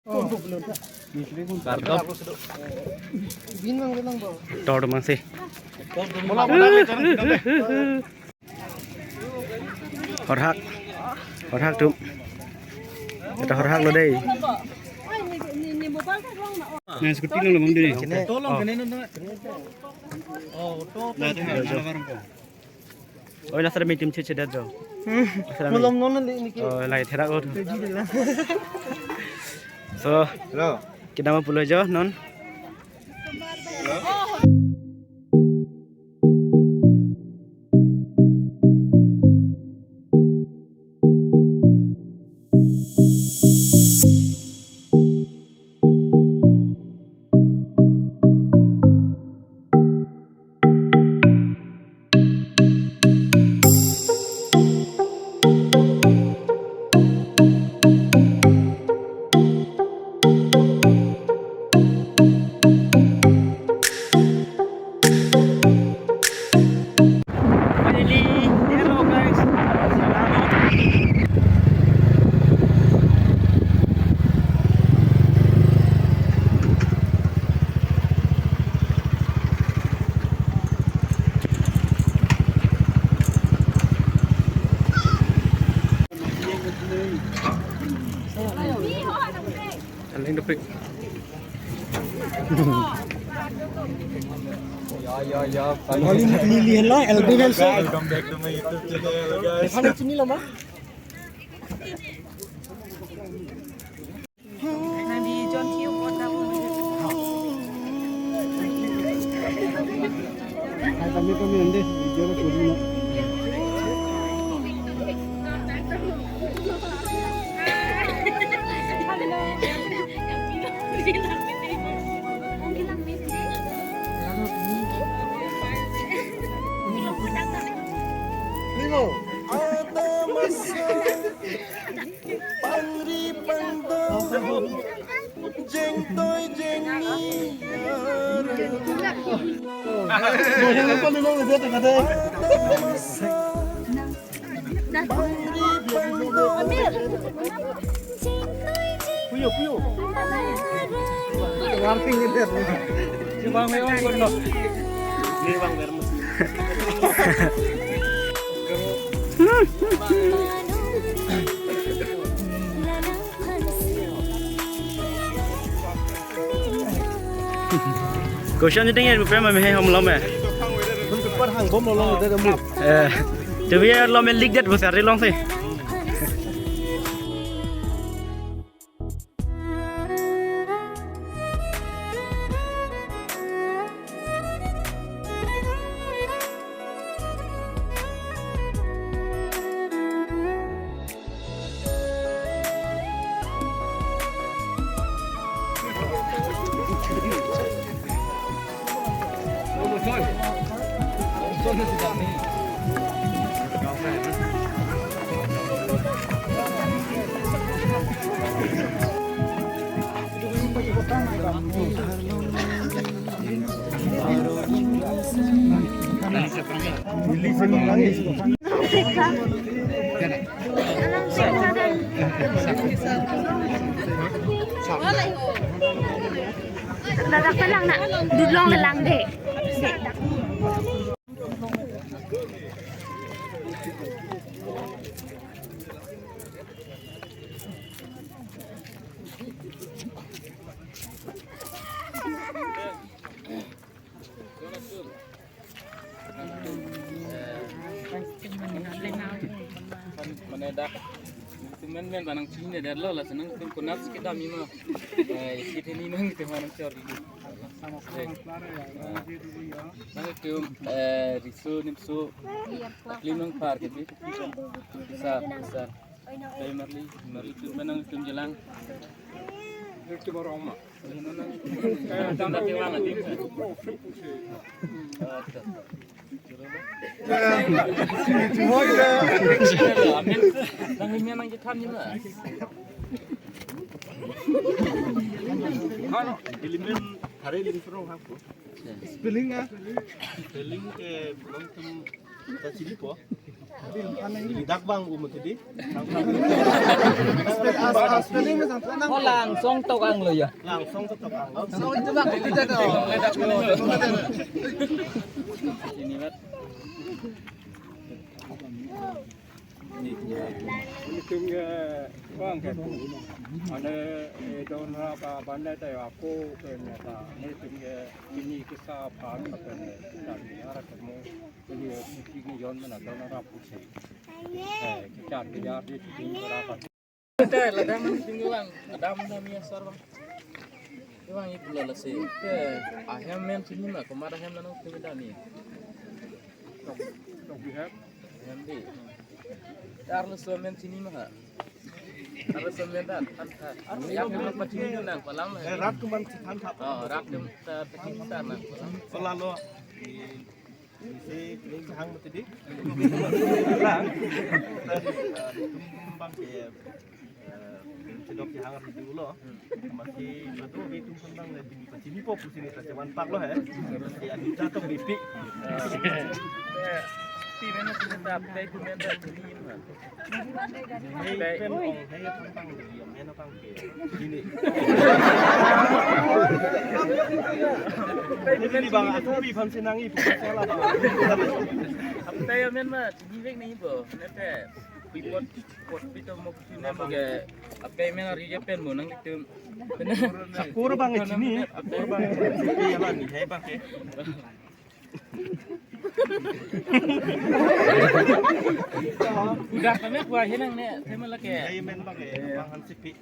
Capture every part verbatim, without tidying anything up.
Kardom. Tor mang si. Horhak. Horhak tum. Eta horhak lo dei. Nah, scooty lo lo mandi. Oi, lasar meeting cheche dat jo. Lasar Malom non ni, ni ki. Oh, lai therak lo. Ready de la. So, hello. Kedam pulo jo non. Finally, hello guys. Aling depik. Ya, ya, ya. Kali ni, ni, ni, lah, L B L so. Welcome back to my YouTube channel, guys. Ephane chini lama. Nang di John Q kota. Hai, kami, kami, ande, video ko tuli na. Hello. Pangri pangdong, jengtoi jengni. Pangri pangdong. Puyo, puyo. Warting gitu ya. Bang, memang benar. Ini Bang Bermus. Question jiteng ya, rupiah mami hai hom lom eh. Hum super hang bom lom de mu. Eh, to be lom eh lik det bu sari long si. Ladak pelang na, dudlong lelang de. Mane dak. Teman men banang cine der lo la senang tum kunap sikit dami ma. Eh, sikit ini nang teman chor. Eh, nang tum, eh, riso nimso. Limang par gitu. Besar, besar. Tapi marli, marli tum menang tum jelang. Itu baru oma. Spelling ah. Spelling ke belum tentu kita cili po. Dak bang umut di. Ko Langsong Tokang lo ya. Langsong Tokang lo. Ini mat. Ini tum ya bang ke. Ane, eh, don ra ka bandai ta ya ko ke ne ta. Ini tum ya ini kesa pan ke ne. Dari arah kamu. Ini ini yon mana don ra pusi. Eh, kita dia di sini berapa? Te, ladak nangtum vang, adam dam ya sar bang. Vang ipulo lasi. Te, ahem men chini ma, komat ahem nangtum dam ni. Tok, tok di hem. Hem di. Arloso men chini ma ha. Arloso men dan, tan ta. Yang nang pachini nang palam. Eh, rat kuman si tan ta. Oh, rat kum ta pachini ta nang palam. Selalu. Isi, ini sahang mati di. Lah. Tadi, eh, tum bang ke, eh, tum sidok sahang ri dulu lo. Masih betul di tum bang le di pachini po pusi ni ta jaman pak lo he. Di adi ta tok bipi. Ti men na sini ta, tai tu men ta ni ma. Hei pen ong hei tang tang di men tang ke. Ini. Ini bang aku pi phan sinang i pukul salah bang. Aptai amen ma chini vek nangpo. Nete. Pi pot pot pi to mo chini mo ke. Aptai men ari ya pen mo nangtum. Akur bang chini. Akur bang. Iya lah ni hei bang ke. Udah kami kuah hilang ne, tema lagi. Hei men bang ke, bang Hansipi.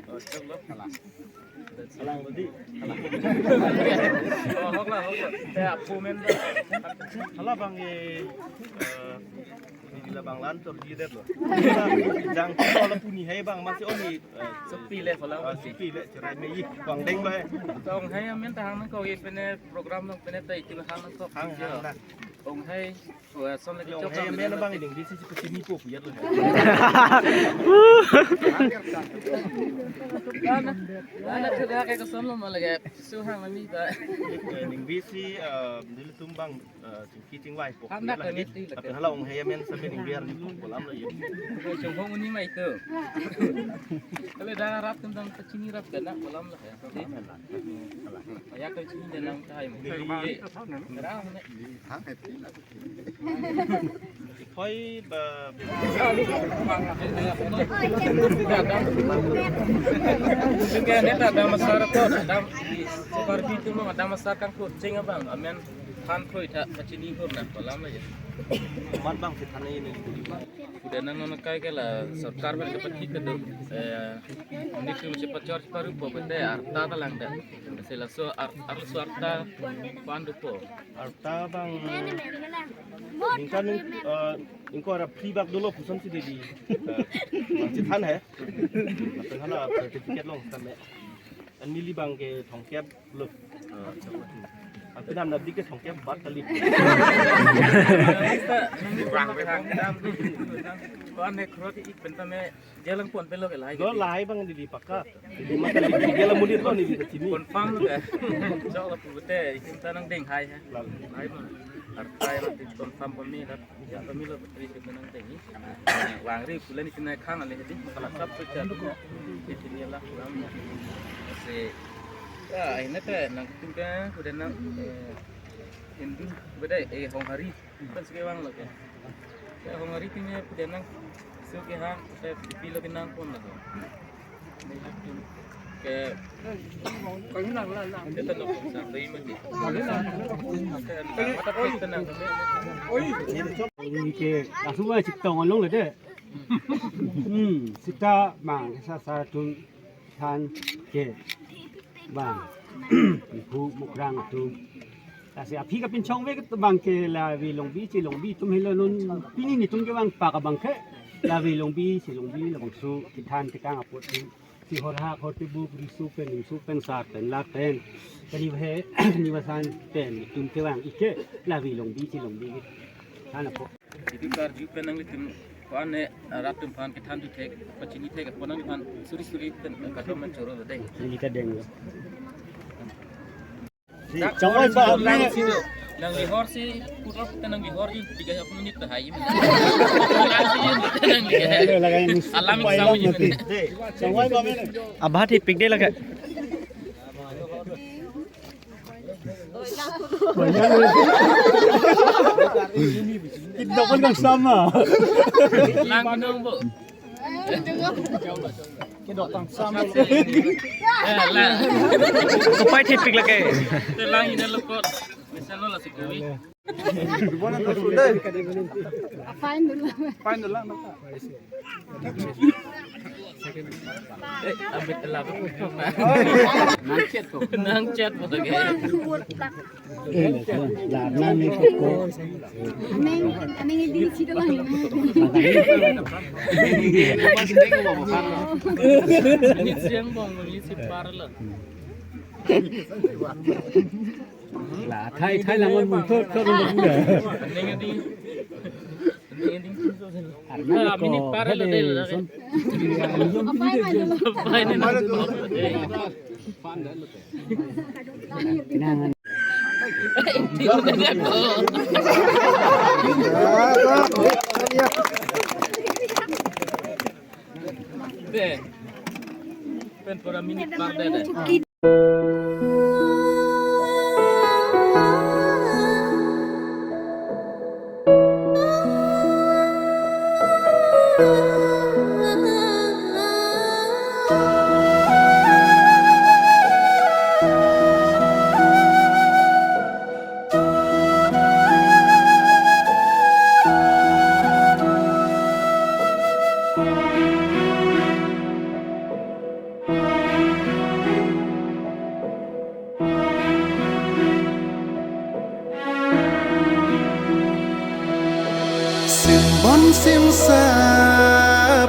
Oh, coba kalah. Kalang tadi. Oh, hok lah, hok lah. Ya, apu men. Kalah bang, eh, eh, ini la bang lantur di det lo. Jang kalau puni hei bang masih oni. Sepi le, kalau ah, sepi le, cerai me ih, bang deng ba he. Ong hei amen ta hang nangkok, i pene program nang pene ta ikin hang nangkok. Hang, hang, hang. Ong hei, oh, son lagi ong chok hei amen bang ini, di sisi pachini po piyat lo. Ana, ana sudah kayak keson lo malah kayak suhang lagi ta. Ini di si, eh, di tum bang. Eh, chingki chingvai po. Anak kami ti lagi. Tapi hala ong hei amen sambil ning biar di po kolam lo ya. Chonghong uni mai tu. Kalau dah rap tentang pachini rap kena kolam lah ya. Ya kalau chini dan nang kai. Kerang ne. Hoi ba. Sehingga ne ta ada masyarakat, ada seperti itu mau ada masyarakat kucing abang, amen. Than kroi ta pachini hur nang kolam aja. Mat bang si than ini. Udah nang nang kai ke la sorkar bang dapat kita tu. Eh, ini tu cepat cor cepat rupa bete arta ta lang da. Selaso ar arloso arta pandu po. Arta bang. Ningkan ning eh, ingko ada free bak dulu puson si di. Eh, bang si than he. Tapi hala certificate long sampai. An neli bang ke thongkep lo. Apinam nabdi ke thongkep bat kali. Ko an ne khrot ik pen tame jalang pon pelo ke lahai. Lo lahai bang di paka. Di mata di jalang munit lo ni di sini. Confirm lo ke. Jok lo pute ikin tanang deng hai ha. Lalu. Hai bang. Artai lo di confirm pon mi rat. Ya, pamilo putri kita nang tenggi. Wangri pulan ikin nai khang ale hedi. Kalau sab tu chat. Di sini lah pulang. Si, ya, ini teh nangtum ke, udah nang, eh, Hindu, beda, eh, Honghari. Kan sekarang lo ke. Ya, Honghari punya, udah nang, so ke ha, kita pilo ke nang pon lah. Ke, kami nang, nang, nang. Kita lo, sampai mati. Kami nang. Mata kita nang, kami. Oi. Ini ke, langsung aja cipta ngolong lah deh. Hmm, sita mang sa sa tum than ke bang. Ipu mukrang tum. Lasi aphi kapinchong ve ke bang ke lavi longbi chi longbi tum helo non pini netum ke bang pak abang ke lavi longbi chi longbi labangso kethan ketang apot tum. Si hor hak hor tibu risu pen ningsu pen sar pen lak pen. Kani he ni basan pen netum ke bang ike lavi longbi chi longbi kethan apot. Jadi karju pen nanglitum ko-an ne rat atum aphan kethan tu thek, pachini thek, ko nangliphan suri suri pen kadom men choro lo dei. Ini ta deng lo. Dak chawai ba lang ne. Sini. Nang lihor si putar putar nang lihor jun tiga puluh menit tahai. Lang si jun nang lihor. Alam yang sama jun. Abah tipik deh lagi. Kita pun nang sama. Lang kunung bu. Kedok tang sama. Eh, lang. Kupai tipik lagi. Telang ini lekot. Misalnya lah si kuwi. Fine dulu. Fine dulu. Eh, abit telah. Nang chat ko. Nang chat ko lagi. Eh, la, la, nang ni ko. Aneng, aneng ini sih doang. Ini siang bang, ini si parlo. La, thai, thai lang mun thot, thot lang mun. Aneng ini. Aneng ini. Ah, minit parlo deh. Apai maju. Apai maju. Deh. Pen pura minit par deh, deh. Simbon simsa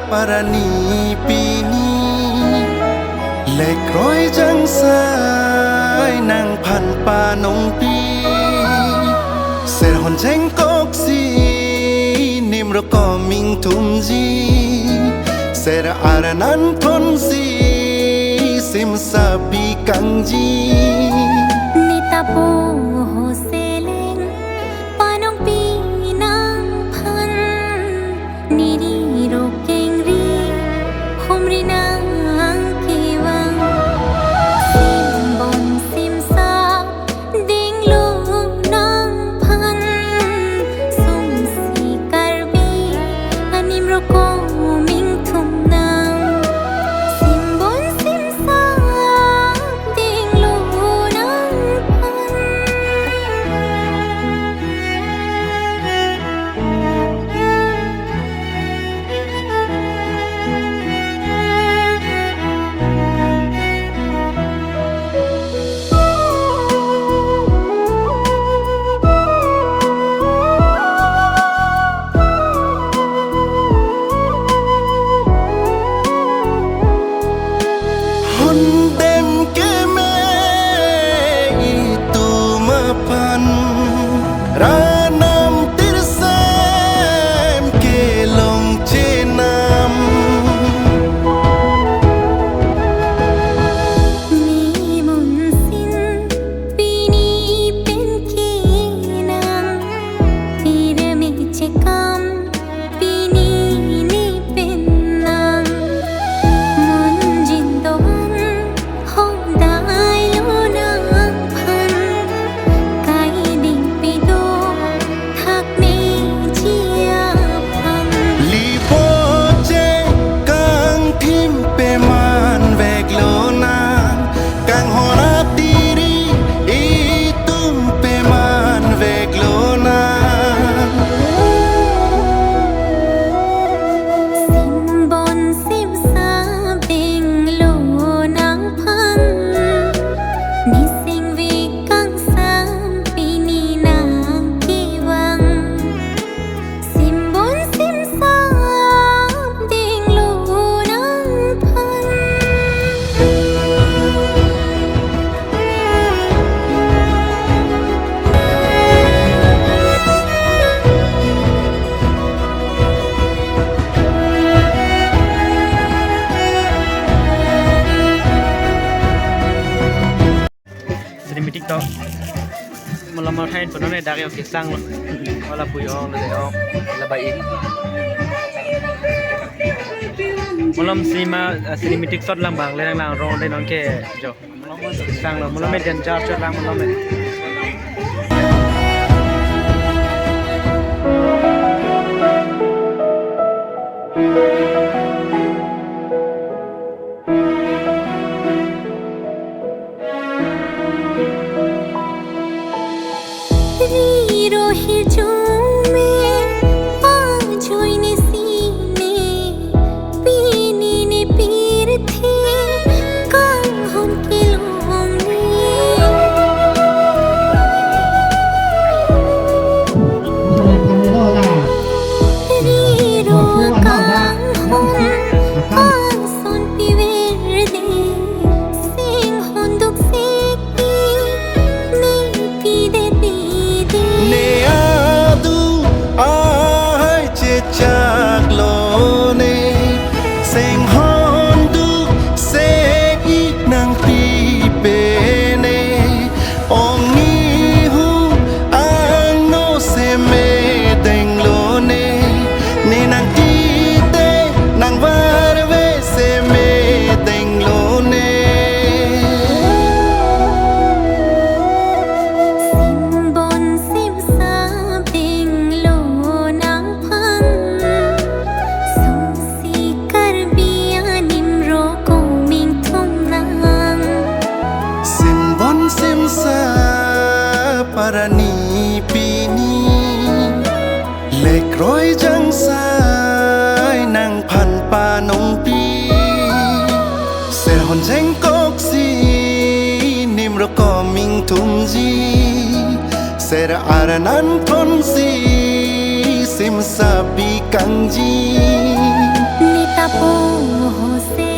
parani pini, lekroi jangsai nangphan panongpi. Serhon jengkok si nimro koming thumji, ser arnan thonsi simsa pikangji. Nita po ho seleng panongpi nangphan, neri rokeng ri humri nang kevang. Simbon simsa denglo nangphan, sumsi Karbi animro koming thum nang. Simbon simsa denglo nangphan. Hondem keme itum aphan, ranam tirsem kelong chenam. Nimun sin pini pen kenam, pirmi chekam pini ne pen nang. Munjin doan hodai lo nangphan, kaiding pido thak meji aphan. Lipo che kangthim peman veklo nang, kanghon atiri itum peman veklo nang. Simbon simsa denglo nangphan, nising vek kangsam pini nang kevang. Simbon simsa denglo nangphan. Jadi meeting to. Lamar thain punon ne dak yo kesang lo. Wala pui ong le ong. La bai. Malom sima, eh, cinematic shot lang bang le lang rong de non ke jo. Sang lo, malom me danger shot lang malom me. Riro hirjume, ajoine sine, pini ne pirthe, kanghon kelongne. Riro kanghon, ason piverde, singhon duk seki, ne pide pide. Ne adu ahai chechak lone, singhon duk seki nangpipe ne, ongni hu angno seme denglo ne, ne nangtite nangvarve seme denglo ne. Simbon simsa denglo nangphan, sumsi Karbi animro koming thum nang. Simbon simsa parani pini, lekroi jangsai nangphan panongpi. Serhon jengkoksi nimro koming thumji, ser arnan thonsi simsa pikangji. Nita po hose